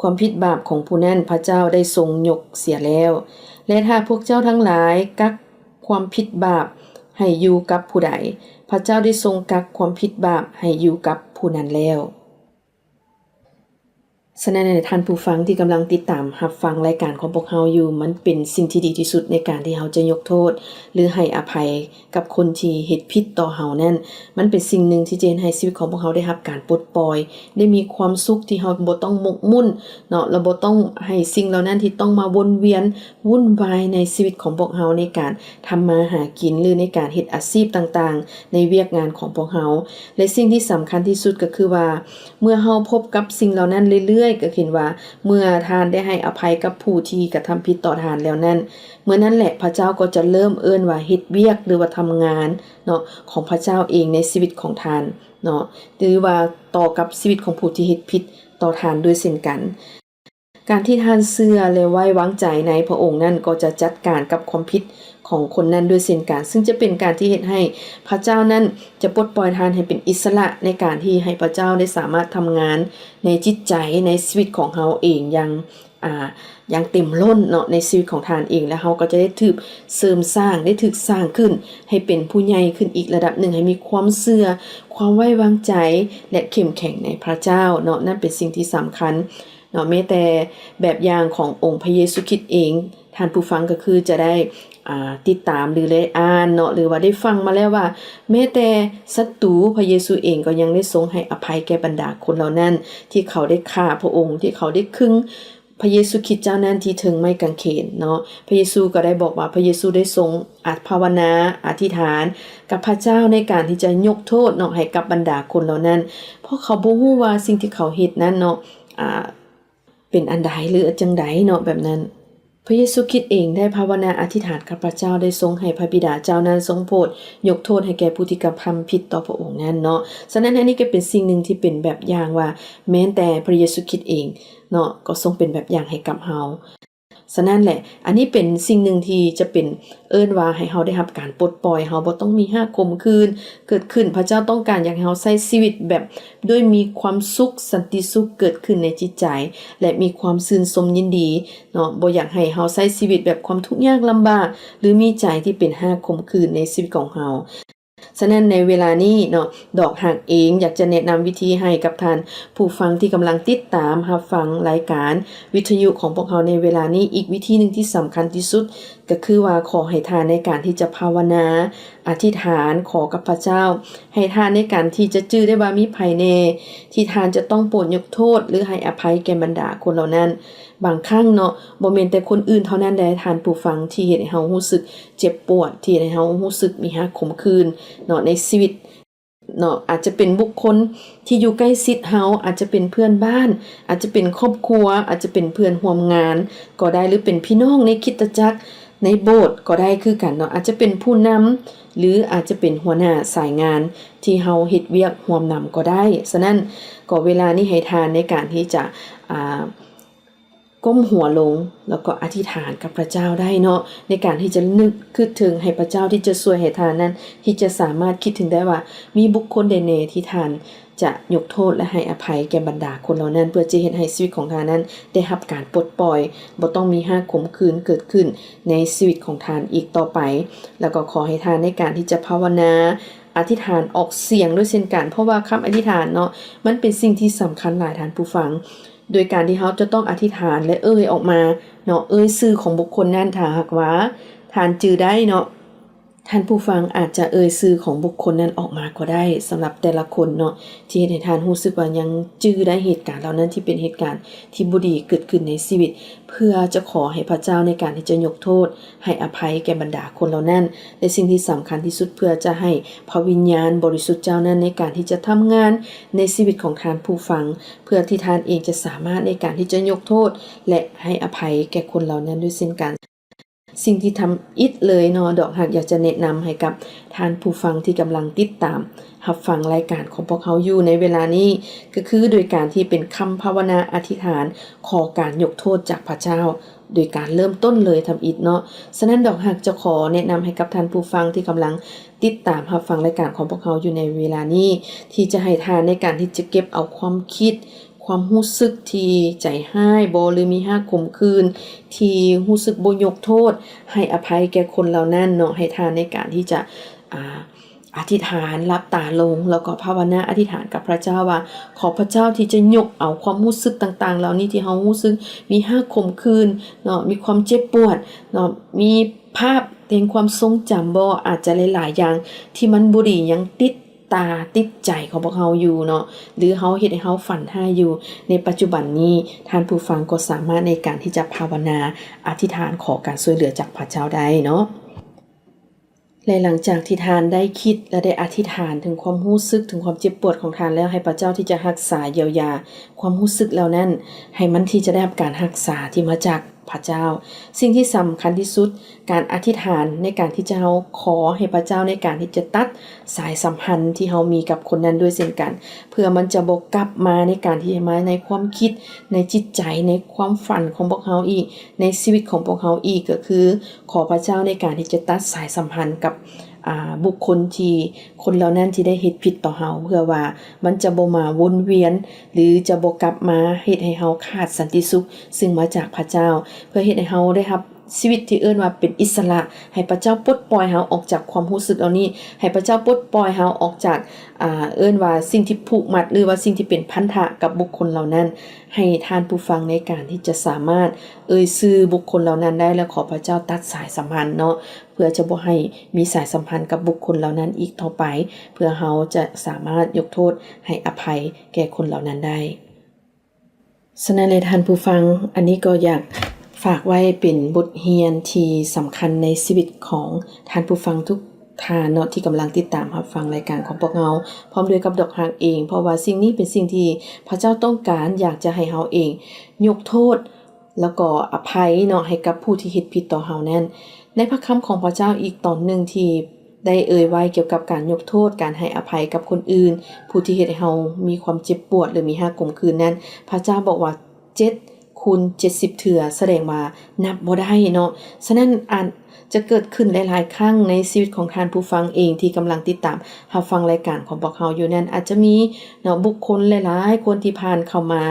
ຄວາມຜິດບາບຂອງຜູ້ນັ້ນພະເຈົ້າໄດ້ຊົງຍົກເສຍແລ້ວ. ແລະ ຖ້າພວກເຈົ້າທັງຫຼາຍກັກຄວາມຜິດບາບໃຫ້ຢູ່ກັບຜູ້ໃດ, ພະເຈົ້າໄດ້ຊົງກັກຄວາມຜິດບາບໃຫ້ຢູ່ກັບຜູ້ນັ້ນແລ້ວ. ສະນັ້ນແຫຼະ ທ່ານຜູ້ຟັງທີ່ກຳລັງຕິດຕາມຮັບຟັງລາຍການຂອງພວກເຮົາຢູ່, ມັນເປັນສິ່ງທີ່ດີທີ່ສຸດໃນການທີ່ເຮົາຈະຍົກໂທດ ຫຼື ໃຫ້ອະໄພກັບຄົນທີ່ເຮັດຜິດຕໍ່ເຮົານັ້ນ. ມັນເປັນສິ່ງໜຶ່ງທີ່ຈະເຮັດໃຫ້ຊີວິດຂອງພວກເຮົາໄດ້ຮັບການປົດປ່ອຍ, ໄດ້ມີຄວາມສຸກທີ່ເຮົາບໍ່ຕ້ອງໝົກໝຸ້ນເນາະ, ແລະ ບໍ່ຕ້ອງໃຫ້ສິ່ງເຫຼົ່ານັ້ນທີ່ຕ້ອງມາວົນວຽນວຸ່ນວາຍໃນຊີວິດຂອງພວກເຮົາໃນການທຳມາຫາກິນ ຫຼື ໃນການເຮັດອາຊີບຕ່າງໆ ໃນວຽກງານຂອງພວກເຮົາ. ແລະ ສິ່ງທີ່ສຳຄັນທີ່ສຸດກໍຄືວ່າ ເມື່ອເຮົາພົບກັບສິ່ງເຫຼົ່ານັ້ນເລື້ອຍໆ, ກໍເຫັນວ່າເມື່ອທ່ານໄດ້ໃຫ້ອະໄພກັບຜູ້ທີ່ກະທຳຜິດຕໍ່ທ່ານແລ້ວນັ້ນ, ເມື່ອນັ້ນແຫຼະ ພະເຈົ້າກໍຈະເລີ່ມເອີ້ນວ່າເຮັດວຽກ ຫຼືວ່າທຳງານເນາະ ຂອງພະເຈົ້າເອງໃນຊີວິດຂອງທ່ານເນາະ, ຫຼືວ່າຕໍ່ກັບຊີວິດຂອງຜູ້ທີ່ເຮັດຜິດຕໍ່ທ່ານດ້ວຍເຊັ່ນກັນ. ການທີ່ທ່ານເຊື່ອ ແລະ ໄວ້ວາງໃຈໃນພະອົງນັ້ນ ກໍຈະຈັດການກັບຄວາມຜິດຂອງຄົນນັ້ນດ້ວຍເຊັ່ນກັນ, ຊຶ່ງຈະເປັນການທີ່ເຮັດໃຫ້ພະເຈົ້ານັ້ນຈະປົດປ່ອຍທ່ານໃຫ້ເປັນອິດສະຫຼະ ໃນການທີ່ໃຫ້ພະເຈົ້າໄດ້ສາມາດທຳງານໃນຈິດໃຈ ໃນຊີວິດຂອງເຮົາເອງຢ່າງ ອ່າ ຢ່າງເຕັມລົ້ນເນາະ ໃນຊີວິດຂອງທ່ານເອງ, ແລະ ເຮົາກໍຈະໄດ້ຖືກເສີມສ້າງ, ໄດ້ຖືກສ້າງຂຶ້ນໃຫ້ເປັນຜູ້ໃຫຍ່ຂຶ້ນອີກລະດັບໜຶ່ງ, ໃຫ້ມີຄວາມເຊື່ອ, ຄວາມໄວ້ວາງໃຈ ແລະ ເຂັ້ມແຂງໃນພະເຈົ້າເນາະ, ນັ້ນເປັນສິ່ງທີ່ສຳຄັນ. ເນາະ, ແມ້ແຕ່ແບບຢ່າງຂອງອົງພະເຢຊູຄຣິດເອງ, ທ່ານຜູ້ຟັງກໍຄືຈະໄດ້ ອ່າ ຕິດຕາມ ຫຼື ໄດ້ອ່ານເນາະ ຫຼືວ່າໄດ້ຟັງມາແລ້ວວ່າ ແມ້ແຕ່ສັດຕູພະເຢຊູເອງກໍຍັງໄດ້ຊົງໃຫ້ອະໄພແກ່ບັນດາຄົນເຫຼົ່ານັ້ນ ທີ່ເຂົາໄດ້ຂ້າພະອົງ, ທີ່ເຂົາໄດ້ຄຶງພະເຢຊູຄຣິດເຈົ້ານັ້ນທີ່ເທິງໄມ້ກາງເຂນເນາະ. ພະເຢຊູກໍໄດ້ບອກວ່າ ພະເຢຊູໄດ້ຊົງອາ ພາວະນາ ອະທິຖານກັບພະເຈົ້າໃນການທີ່ຈະຍົກໂທດເນາະ ໃຫ້ກັບບັນດາຄົນເຫຼົ່ານັ້ນ, ເພາະເຂົາບໍ່ຮູ້ວ່າສິ່ງທີ່ເຂົາເຮັດນັ້ນເນາະ ອ່າ ເປັນອັນໃດ ຫຼື ຈັ່ງໃດເນາະ ແບບນັ້ນ. ພະເຢຊູຄຣິດເອງໄດ້ພາວະນາອະທິຖານກັບພະເຈົ້າ, ໄດ້ຊົງໃຫ້ພະບິດາເຈົ້ານັ້ນຊົງໂຜດຍົກໂທດໃຫ້ແກ່ຜູ້ທີ່ກະທຳຜິດຕໍ່ພະອົງນັ້ນເນາະ. ສະນັ້ນ ອັນນີ້ກໍເປັນສິ່ງໜຶ່ງທີ່ເປັນແບບຢ່າງວ່າ ແມ່ນແຕ່ພະເຢຊູຄຣິດເອງເນາະ ກໍຊົງເປັນແບບຢ່າງໃຫ້ກັບເຮົາ. ສະນັ້ນແຫຼະ ອັນນີ້ເປັນສິ່ງໜຶ່ງທີ່ຈະເປັນ ເອີ້ນວ່າໃຫ້ເຮົາໄດ້ຮັບການປົດປ່ອຍ, ເຮົາບໍ່ຕ້ອງມີຮາກຂົມຂືນເກີດຂຶ້ນ. ພະເຈົ້າຕ້ອງການຢາກໃຫ້ເຮົາໃຊ້ຊີວິດແບບດ້ວຍມີຄວາມສຸກ, ສັນຕິສຸກເກີດຂຶ້ນໃນຈິດໃຈ ແລະ ມີຄວາມຊື່ນຊົມຍິນດີເນາະ, ບໍ່ຢາກໃຫ້ເຮົາໃຊ້ຊີວິດແບບຄວາມທຸກຍາກລຳບາກ ຫຼື ມີໃຈທີ່ເປັນຮາກຂົມຂືນໃນຊີວິດຂອງເຮົາ. ສະນັ້ນໃນເວລານີ້ເນາະ ດອກຮັກເອງຢາກຈະແນະນຳວິທີໃຫ້ກັບທ່ານຜູ້ຟັງທີ່ກຳລັງຕິດຕາມຮັບຟັງລາຍການວິທະຍຸຂອງພວກເຮົາໃນເວລານີ້. ອີກວິທີໜຶ່ງທີ່ສຳຄັນທີ່ສຸດ ກໍຄືວ່າຂໍໃຫ້ທ່ານໃນການທີ່ຈະພາວະນາ ອະທິຖານ ຂໍກັບພະເຈົ້າ ໃຫ້ທ່ານໃນການທີ່ຈະຈື່ໄດ້ວ່າມີໃຜແດ່ທີ່ທ່ານຈະຕ້ອງໂປດຍົກໂທດ ຫຼື ໃຫ້ອະໄພແກ່ບັນດາຄົນເຫຼົ່ານັ້ນ. ບາງຄັ້ງເນາະ ບໍ່ແມ່ນແຕ່ຄົນອື່ນເທົ່ານັ້ນໃດ ທ່ານຜູ້ຟັງ ທີ່ເຮັດໃຫ້ເຮົາຮູ້ສຶກເຈັບປວດ, ທີ່ເຮັດໃຫ້ເຮົາຮູ້ສຶກມີຮາກຂົມຂືນເນາະ ໃນຊີວິດເນາະ. ອາດຈະເປັນບຸກຄົນທີ່ຢູ່ໃກ້ຊິດເຮົາ, ອາດຈະເປັນເພື່ອນບ້ານ, ອາດຈະເປັນຄອບຄົວ, ອາດຈະເປັນເພື່ອນຮ່ວມງານກໍໄດ້ ຫຼື ເປັນພີ່ນ້ອງໃນຄຣິສຕະຈັກ ໃນໂບດກໍໄດ້ຄືກັນເນາະ, ອາດຈະເປັນຜູ້ນຳ ຫຼື ອາດຈະເປັນຫົວໜ້າສາຍງານທີ່ເຮົາເຮັດວຽກຮ່ວມນຳກໍໄດ້. ສະນັ້ນ ກໍເວລານີ້ໃຫ້ທ່ານໃນການທີ່ຈະ ອ່າ ກົ້ມຫົວລົງ ແລ້ວກໍອະທິຖານກັບພະເຈົ້າໄດ້ເນາະ, ໃນການທີ່ຈະນຶກຄຶດເຖິງໃຫ້ພະເຈົ້າທີ່ຈະຊ່ວຍໃຫ້ທ່ານນັ້ນ ທີ່ຈະສາມາດຄິດເຖິງໄດ້ວ່າ ມີບຸກຄົນໃດແດ່ທີ່ທ່ານຈະຍົກໂທດ ແລະ ໃຫ້ອະໄພແກ່ບັນດາຄົນເຫຼົ່ານັ້ນ ເພື່ອຈະເຮັດໃຫ້ຊີວິດຂອງທ່ານນັ້ນໄດ້ຮັບການປົດປ່ອຍ, ບໍ່ຕ້ອງມີຮາກຂົມຂືນເກີດຂຶ້ນໃນຊີວິດຂອງທ່ານອີກຕໍ່ໄປ. ແລ້ວກໍຂໍໃຫ້ທ່ານໃນການທີ່ຈະພາວະນາ ອະທິຖານອອກສຽງດ້ວຍເຊັ່ນກັນ, ເພາະວ່າຄຳອະທິຖານເນາະ ມັນເປັນສິ່ງທີ່ສຳຄັນຫຼາຍທ່ານຜູ້ຟັງ. ໂດຍການທີ່ເຮົາຈະຕ້ອງອະທິຖານ ແລະ ເອີ່ຍອອກມາເນາະ, ເອີ່ຍຊື່ຂອງບຸກຄົນນັ້ນ, ຖ້າຫາກວ່າທ່ານຈື່ໄດ້ເນາະ, ທ່ານຜູ້ຟັງອາດຈະເອີ່ຍຊື່ຂອງບຸກຄົນນັ້ນອອກມາກໍໄດ້ ສຳລັບແຕ່ລະຄົນເນາະ ທີ່ເຮັດໃຫ້ທ່ານຮູ້ສຶກວ່າຍັງຈື່ໄດ້ເຫດການເຫຼົ່ານັ້ນ ທີ່ເປັນເຫດການທີ່ບໍ່ດີເກີດຂຶ້ນໃນຊີວິດ, ເພື່ອຈະຂໍໃຫ້ພະເຈົ້າໃນການທີ່ຈະຍົກໂທດ ໃຫ້ອະໄພແກ່ບັນດາຄົນເຫຼົ່ານັ້ນ ແລະ ສິ່ງທີ່ສຳຄັນທີ່ສຸດ ເພື່ອຈະໃຫ້ພະວິນຍານບໍລິສຸດເຈົ້ານັ້ນໃນການທີ່ຈະທຳງານໃນຊີວິດຂອງທ່ານຜູ້ຟັງ, ເພື່ອທີ່ທ່ານເອງຈະສາມາດໃນການທີ່ຈະຍົກໂທດ ແລະ ໃຫ້ອະໄພແກ່ຄົນເຫຼົ່ານັ້ນດ້ວຍເຊັ່ນກັນ. ສິ່ງທີ່ທຳອິດເລີຍເນາະ ດອກຮັກຢາກຈະແນະນຳໃຫ້ກັບທ່ານຜູ້ຟັງທີ່ກຳລັງຕິດຕາມຮັບຟັງລາຍການຂອງພວກເຮົາຢູ່ໃນເວລານີ້ ກໍຄືໂດຍການທີ່ເປັນຄຳພາວະນາອະທິຖານຂໍການຍົກໂທດຈາກພະເຈົ້າ ໂດຍການເລີ່ມຕົ້ນເລີຍທຳອິດເນາະ. ສະນັ້ນດອກຮັກຈະຂໍແນະນຳໃຫ້ກັບທ່ານຜູ້ຟັງທີ່ກຳລັງຕິດຕາມຮັບຟັງລາຍການຂອງພວກເຮົາຢູ່ໃນເວລານີ້ ທີ່ຈະໃຫ້ທ່ານໃນການທີ່ຈະເກັບເອົາຄວາມຄິດ ຄວາມຮູ້ສຶກທີ່ໃຈຮ້າຍບໍ ຫຼືມີຮາກຂົມຂື່ນ ທີ່ຮູ້ສຶກບໍ່ຍົກໂທດ ໃຫ້ອະໄພແກ່ຄົນເຫຼົ່ານັ້ນເນາະ ໃຫ້ທ່ານໃນການທີ່ຈະ ອາ ອະທິຖານ ຫຼັບຕາລົງ ແລ້ວກໍພາວະນາອະທິຖານກັບພະເຈົ້າວ່າ ຂໍພະເຈົ້າທີ່ຈະຍົກເອົາຄວາມຮູ້ສຶກຕ່າງໆເຫຼົ່ານີ້ ທີ່ເຮົາຮູ້ສຶກມີຮາກຂົມຂື່ນເນາະ ມີຄວາມເຈັບປວດເນາະ ມີພາບແຫ່ງຄວາມຊົງຈຳບໍ ອາດຈະຫຼາຍໆຢ່າງທີ່ມັນບໍ່ດີຍັງຕິດ ຕາຕິດໃຈຂອງພວກເຮົາຢູ່ເນາະ ຫຼືເຮົາເຮັດໃຫ້ເຮົາຝັນຮ້າຍຢູ່ໃນປັດຈຸບັນນີ້ ທ່ານຜູ້ຟັງກໍສາມາດໃນການທີ່ຈະພາວະນາ ອະທິຖານຂໍການຊ່ວຍເຫຼືອຈາກພະເຈົ້າໄດ້ເນາະ. ແລະ ຫຼັງຈາກທີ່ທ່ານໄດ້ຄິດ ແລະ ໄດ້ອະທິຖານເຖິງຄວາມຮູ້ສຶກ ເຖິງຄວາມເຈັບປວດຂອງທ່ານແລ້ວ ໃຫ້ພະເຈົ້າທີ່ຈະຮັກສາ ຢຽວຢາຄວາມຮູ້ສຶກເຫຼົ່ານັ້ນ ໃຫ້ມັນທີ່ຈະໄດ້ຮັບການຮັກສາທີ່ມາຈາກ ພະເຈົ້າ. ສິ່ງທີ່ສຳຄັນທີ່ສຸດ ການອະທິຖານໃນການທີ່ຈະເຮົາຂໍໃຫ້ພະເຈົ້າໃນການທີ່ຈະຕັດສາຍສຳພັນທີ່ເຮົາມີກັບຄົນນັ້ນດ້ວຍເຊັ່ນກັນ ເພື່ອມັນຈະບໍ່ກັບມາໃນການທີ່ມາໃນຄວາມຄິດ ໃນຈິດໃຈ ໃນຄວາມຝັນຂອງພວກເຮົາອີກ ໃນຊີວິດຂອງພວກເຮົາອີກ ກໍຄືຂໍພະເຈົ້າໃນການທີ່ຈະຕັດສາຍສຳພັນກັບ ອາ ບຸກຄົນທີ່ ຄົນເຫຼົ່ານັ້ນທີ່ໄດ້ເຮັດຜິດຕໍ່ເຮົາ ເພື່ອວ່າມັນຈະບໍ່ມາວົນວຽນ ຫຼືຈະບໍ່ກັບມາເຮັດໃຫ້ເຮົາຂາດສັນຕິສຸກ ຊຶ່ງມາຈາກພະເຈົ້າ ເພື່ອເຮັດໃຫ້ເຮົາໄດ້ຮັບຊີວິດທີ່ເອີ້ນວ່າເປັນອິດສະຫຼະ ໃຫ້ພະເຈົ້າປົດປ່ອຍເຮົາອອກຈາກຄວາມຮູ້ສຶກເຫຼົ່ານີ້ ໃຫ້ພະເຈົ້າປົດປ່ອຍເຮົາອອກຈາກ ອາ ເອີ້ນວ່າສິ່ງທີ່ຜູກມັດ ຫຼືວ່າສິ່ງທີ່ເປັນພັນທະກັບບຸກຄົນເຫຼົ່ານັ້ນ ໃຫ້ທ່ານຜູ້ຟັງໃນການທີ່ຈະສາມາດເອີ່ຍຊື່ບຸກຄົນເຫຼົ່ານັ້ນໄດ້ ແລະ ຂໍພະເຈົ້າຕັດສາຍສຳພັນເນາະ ເພື່ອຈະບໍ່ໃຫ້ມີສາຍສຳພັນກັບບຸກຄົນເຫຼົ່ານັ້ນອີກຕໍ່ໄປ ເພື່ອເຮົາຈະສາມາດຍົກໂທດໃຫ້ອະໄພແກ່ຄົນເຫຼົ່ານັ້ນໄດ້. ສະນັ້ນແຫຼະທ່ານຜູ້ຟັງ ອັນນີ້ກໍຢາກຝາກໄວ້ເປັນບົດຮຽນທີ່ສຳຄັນໃນຊີວິດຂອງທ່ານຜູ້ຟັງທຸກທ່ານເນາະ ທີ່ກຳລັງຕິດຕາມຮັບຟັງລາຍການຂອງພວກເຮົາ ພ້ອມດ້ວຍກັບດອກຮັກເອງ ເພາະວ່າສິ່ງນີ້ເປັນສິ່ງທີ່ພະເຈົ້າຕ້ອງການ ຢາກຈະໃຫ້ເຮົາເອງຍົກໂທດ ແລ້ວກໍອະໄພເນາະ ໃຫ້ກັບຜູ້ທີ່ເຮັດຜິດຕໍ່ເຮົານັ້ນ. ໃນພະຄຳຂອງພະເຈົ້າອີກຕອນໜຶ່ງທີ່ໄດ້ເອີ່ຍໄວ້ກ່ຽວກັບການຍົກໂທດ, ການໃຫ້ອະໄພກັບຄົນອື່ນ, ຜູ້ທີ່ເຮັດໃຫ້ເຮົາມີຄວາມເຈັບປວດ ຫຼື ມີຮາກຂົມຂື່ນນັ້ນ, ພະເຈົ້າບອກວ່າ ເຈັດຄູນເຈັດສິບເທື່ອ, ສະແດງວ່ານັບບໍ່ໄດ້ເນາະ. ສະນັ້ນ ອາດຈະເກີດຂຶ້ນຫຼາຍໆຄັ້ງໃນຊີວິດຂອງທ່ານຜູ້ຟັງເອງທີ່ກຳລັງຕິດຕາມຮັບຟັງລາຍການຂອງພວກເຮົາຢູ່ນັ້ນ, ອາດຈະມີເນາະ ບຸກຄົນຫຼາຍໆຄົນທີ່ຜ່ານເຂົ້າມາ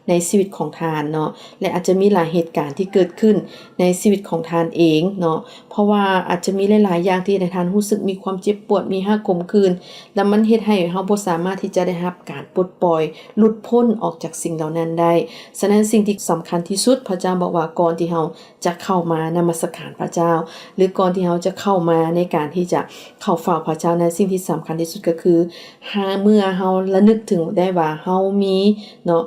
ໃນຊີວິດຂອງທ່ານເນາະ ແລະ ອາດຈະມີຫຼາຍເຫດການທີ່ເກີດຂຶ້ນໃນຊີວິດຂອງທ່ານເອງເນາະ ເພາະວ່າອາດຈະມີຫຼາຍໆຢ່າງທີ່ເຮັດໃຫ້ທ່ານຮູ້ສຶກມີຄວາມເຈັບປວດ, ມີຮາກຂົມຂື່ນ ແລ້ວມັນເຮັດໃຫ້ເຮົາບໍ່ສາມາດທີ່ຈະໄດ້ຮັບການປົດປ່ອຍ ຫຼຸດພົ້ນອອກຈາກສິ່ງເຫຼົ່ານັ້ນໄດ້. ສະນັ້ນ ສິ່ງທີ່ສຳຄັນທີ່ສຸດ ພະເຈົ້າບອກວ່າ ກ່ອນທີ່ເຮົາຈະເຂົ້າມານະມັດສະການພະເຈົ້າ ຫຼື ກ່ອນທີ່ເຮົາຈະເຂົ້າມາໃນການທີ່ຈະເຂົ້າເຝົ້າພະເຈົ້ານັ້ນ, ສິ່ງທີ່ສຳຄັນທີ່ສຸດກໍຄື ຫາເມື່ອເຮົາລະນຶກເຖິງໄດ້ວ່າເຮົາມີເນາະ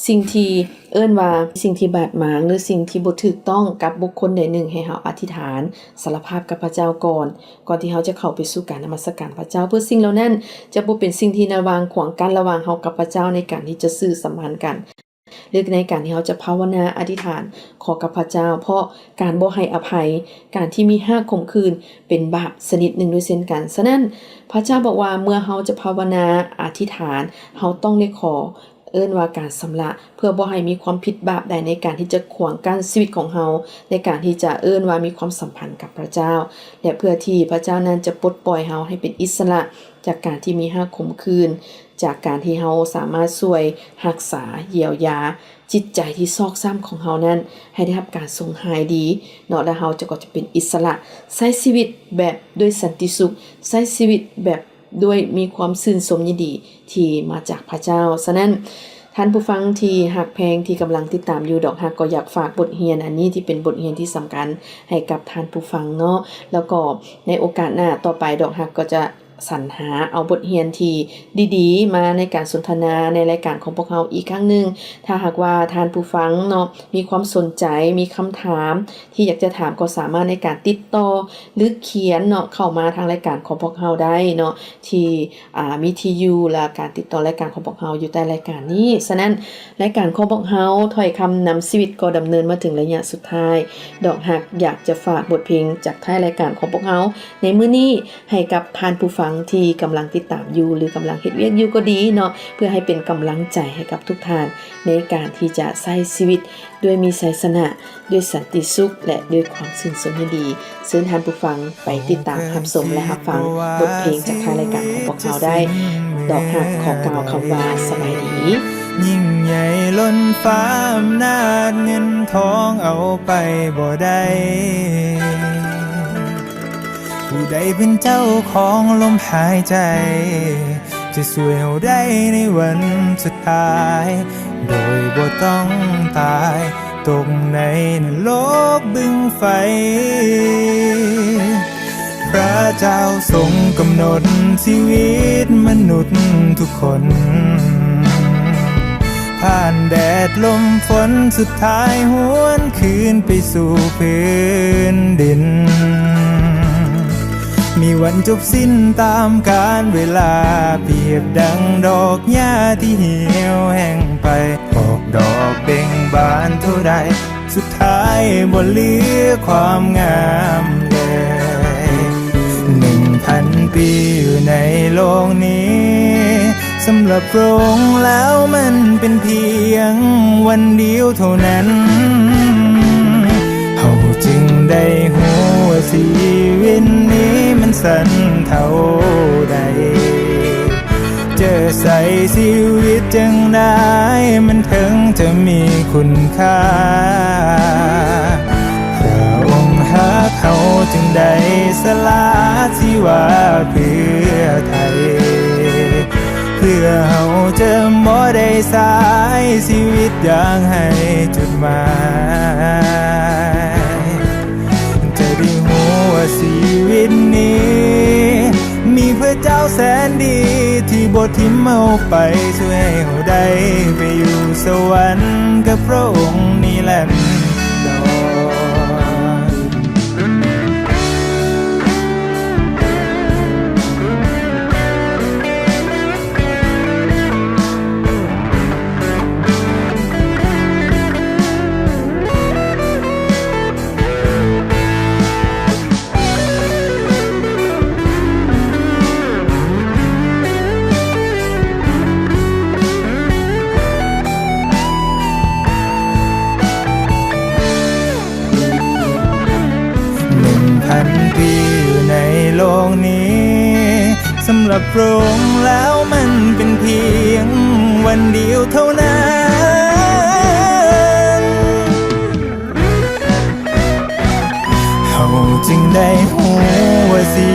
ສິ່ງທີ່ເອີ້ນວ່າສິ່ງທີ່ບາດໝາງ ຫຼື ສິ່ງທີ່ບໍ່ຖືກຕ້ອງກັບບຸກຄົນໃດໜຶ່ງ, ໃຫ້ເຮົາອະທິດຖານສາລະພາບກັບພະເຈົ້າກ່ອນ, ກ່ອນທີ່ເຮົາຈະເຂົ້າໄປສູ່ການນະມັດສະການພະເຈົ້າ, ເພື່ອສິ່ງເຫຼົ່ານັ້ນຈະບໍ່ເປັນສິ່ງທີ່ລະຫວ່າງຂວາງກັ້ນລະຫວ່າງເຮົາກັບພະເຈົ້າໃນການທີ່ຈະສື່ສຳພັນກັນ. ຫຼື ໃນການທີ່ເຮົາຈະພາວະນາອະທິດຖານຂໍກັບພະເຈົ້າ, ເພາະການບໍ່ໃຫ້ອະໄພ, ການທີ່ມີຮາກຂົມຂື່ນ ເປັນບາບຊະນິດໜຶ່ງດ້ວຍເຊັ່ນກັນ. ສະນັ້ນ ພະເຈົ້າບອກວ່າ ເມື່ອເຮົາຈະພາວະນາອະທິດຖານ, ເຮົາຕ້ອງໄດ້ຂໍ ເອີ້ນວ່າການຊຳລະ ເພື່ອບໍ່ໃຫ້ມີຄວາມຜິດບາບໃດໃນການທີ່ຈະຂວາງກັ້ນຊີວິດຂອງເຮົາ, ໃນການທີ່ຈະເອີ້ນວ່າມີຄວາມສຳພັນກັບພະເຈົ້າ ແລະ ເພື່ອທີ່ພະເຈົ້ານັ້ນຈະປົດປ່ອຍເຮົາໃຫ້ເປັນອິດສະຫຼະຈາກການທີ່ມີຮາກຂົມຂື່ນ, ຈາກການທີ່ເຮົາສາມາດຊ່ວຍຮັກສາ, ຢຽວຢາຈິດໃຈທີ່ຊອກຊ້ຳຂອງເຮົານັ້ນ ໃຫ້ໄດ້ຮັບການຊົງຫາຍດີເນາະ, ແລ້ວເຮົາຈະ ກໍຈະເປັນອິດສະຫຼະ, ໃຊ້ຊີວິດແບບດ້ວຍສັນຕິສຸກ, ໃຊ້ຊີວິດແບບ ດ້ວຍມີຄວາມຊື່ນຊົມຍິນດີທີ່ມາຈາກພະເຈົ້າ. ສະນັ້ນ ທ່ານຜູ້ຟັງທີ່ຮັກແພງ ທີ່ກຳລັງຕິດຕາມຢູ່, ດອກຮັກກໍຢາກຝາກບົດຮຽນອັນນີ້ ທີ່ເປັນບົດຮຽນທີ່ສຳຄັນໃຫ້ກັບທ່ານຜູ້ຟັງເນາະ. ແລ້ວກໍໃນໂອກາດໜ້າຕໍ່ໄປ, ດອກຮັກກໍຈະ ສັນຫາເອົາບົດຮຽນທີ່ດີໆມາໃນການສົນທະນາໃນລາຍການຂອງພວກເຮົາອີກຄັ້ງໜຶ່ງ. ຖ້າຫາກວ່າທ່ານຜູ້ຟັງເນາະ ມີຄວາມສົນໃຈ, ມີຄຳຖາມທີ່ຢາກຈະຖາມ ກໍສາມາດໃນການຕິດຕໍ່ ຫຼື ຂຽນເນາະ ເຂົ້າມາທາງລາຍການຂອງພວກເຮົາໄດ້ເນາະ ທີ່ ອ່າ ມີທີ່ຢູ່ ແລະ ການຕິດຕໍ່ລາຍການຂອງພວກເຮົາຢູ່ໃຕ້ລາຍການນີ້. ສະນັ້ນ ລາຍການຂອງພວກເຮົາ ຖ້ອຍຄຳນຳຊີວິດ ກໍດຳເນີນມາເຖິງໄລຍະສຸດທ້າຍ. ດອກຮັກຢາກຈະຝາກບົດເພງຈາກທ້າຍລາຍການຂອງພວກເຮົາໃນມື້ນີ້ ໃຫ້ກັບທ່ານຜູ້ຟັງທີ່ກຳລັງຕິດຕາມຢູ່ ຫຼື ກຳລັງເຮັດວຽກຢູ່ກໍດີເນາະ, ເພື່ອໃຫ້ເປັນກຳລັງໃຈໃຫ້ກັບທຸກທ່ານ ໃນການທີ່ຈະໃຊ້ຊີວິດດ້ວຍມີໄຊຊະນະ, ດ້ວຍສັນຕິສຸກ ແລະ ດ້ວຍຄວາມຊື່ນຊົມຍິນດີ. ເຊີນທ່ານຜູ້ຟັງໄປຕິດຕາມຮັບຊົມ ແລະ ຮັບຟັງບົດເພງຈາກທາງລາຍການຂອງພວກເຮົາໄດ້. ດອກຮັກຂໍກ່າວຄຳວ່າສະບາຍດີ. ຍິ່ງໃຫຍ່ລົ້ນຟ້າອຳນາດເງິນທອງເອົາໄປບໍ່ໄດ້. ຜູ້ໃດເປັນເຈົ້າຂອງລົມຫາຍໃຈ ຈະຊ່ວຍເຮົາໄດ້ໃນວັນສຸດທ້າຍ ໂດຍບໍ່ຕ້ອງຕາຍຕົກໃນນະລົກບຶງໄຟ. ພຣະເຈົ້າຊົງກຳນົດຊີວິດມະນຸດທຸກຄົນ ຜ່ານແດດລົມຝົນ ສຸດທ້າຍຫວນຄືນໄປສູ່ພື້ນດິນ. ມີວັນຈົບສິ້ນຕາມການເວລາ ປຽບດັ່ງດອກຫຍ້າທີ່ຫ່ຽວແຫ້ງໄປ ອອກດອກເບັ່ງບານເທົ່າໃດ ສຸດທ້າຍບໍ່ເຫຼືອຄວາມງາມເລີຍ. ໜຶ່ງພັນປີຢູ່ໃນໂລກນີ້ ສຳລັບພຣະອົງແລ້ວມັນເປັນພຽງວັນດຽວເທົ່ານັ້ນ. ເຮົາຈຶ່ງໄດ້ຮູ້ວ່າຊີວິດນີ້ມັນສັ້ນເທົ່າໃດ. ຈະໃຊ້ຊີວິດຈັ່ງໃດ ມັນເຖິງຈະມີຄຸນຄ່າ? ພຣະອົງຮັກເຮົາຈຶ່ງໄດ້ສະຫຼະຊີວາເພື່ອໄທ ເພື່ອເຮົາຈະບໍ່ໄດ້ສາຍຊີວິດຢ່າງໄຮ້ຈຸດໝາຍ. ຈະໄດ້ຮູ້ວ່າຊີວິດນີ້ ມີພຣະເຈົ້າແສນດີ ທີ່ບໍ່ຖິ້ມເຮົາໄປ ຊ່ວຍໃຫ້ເຮົາໄດ້ໄປຢູ່ສະຫວັນກັບພຣະອົງນິລັນດອນ. ໜຶ່ງພັນປີຢູ່ໃນໂລກນີ້ ສຳລັບພຣະອົງແລ້ວມັນເປັນພຽງວັນດຽວເທົ່ານັ້ນ. ເຮົາຈຶ່ງໄດ້ຮູ້ວ່າຊີ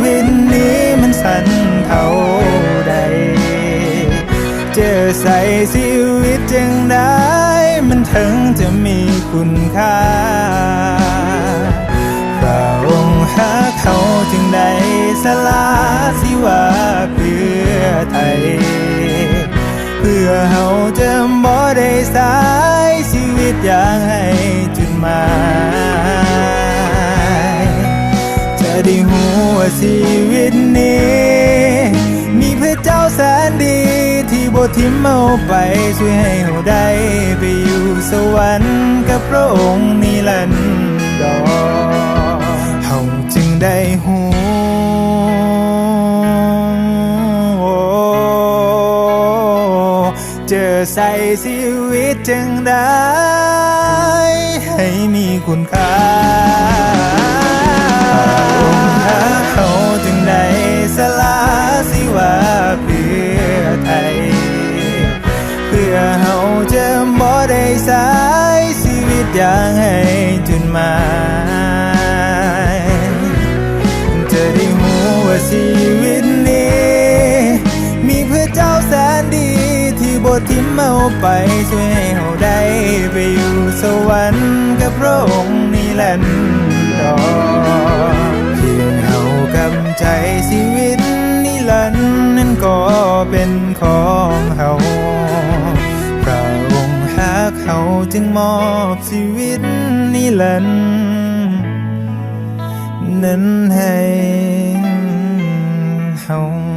ວິດນີ້ມັນສັ້ນເທົ່າໃດ. ຈະໃຊ້ຊີວິດຈັ່ງໃດ ມັນເຖິງຈະມີຄຸນຄ່າ? ພຣະອົງຮັກເຮົາຈຶ່ງໄດ້ສະຫຼະຊີວາເພື່ອໄທ. ເພື່ອເຮົາຈະບໍ່ໄດ້ສາຍຊີວິດຢ່າງໄຮ້ຈຸດໝາຍ. ຈະໄດ້ຮູ້ວ່າຊີວິດນີ້ ມີພຣະເຈົ້າແສນດີ ທີ່ບໍ່ຖິ້ມເຮົາໄປ ຊ່ວຍໃຫ້ເຮົາໄດ້ໄປຢູ່ສະຫວັນກັບພຣະອົງນິລັນດອນ. ເຮົາຈຶ່ງໄດ້ຮູ້ ຈະໃຊ້ຊີວິດຈັ່ງໃດໃຫ້ມີຄຸນຄ່າ? ພຣະອົງຮັກເຮົາຈຶ່ງໄດ້ສະຫຼະຊີວາເພື່ອໄທ ເພື່ອເຮົາຈະບໍ່ໄດ້ສາຍຊີວິດຢ່າງໄຮ້ຈຸດໝາຍ. ຈະໄດ້ຮູ້ວ່າຊີວິດນີ້ ມີພຣະເຈົ້າແສນດີ ທີ່ບໍ່ຖິ້ມເຮົາໄປ ຊ່ວຍໃຫ້ເຮົາໄດ້ໄປຢູ່ສະຫວັນກັບພຣະອົງນິລັນດອນ. ພຽງເຮົາກຳໃຈຊີວິດ ເປັນຂອງເຮົາ. ພະອົງຮັກເຮົາຈຶ່ງມອບຊີວິດນິລັນນັ້ນໃຫ້ເຮົາ.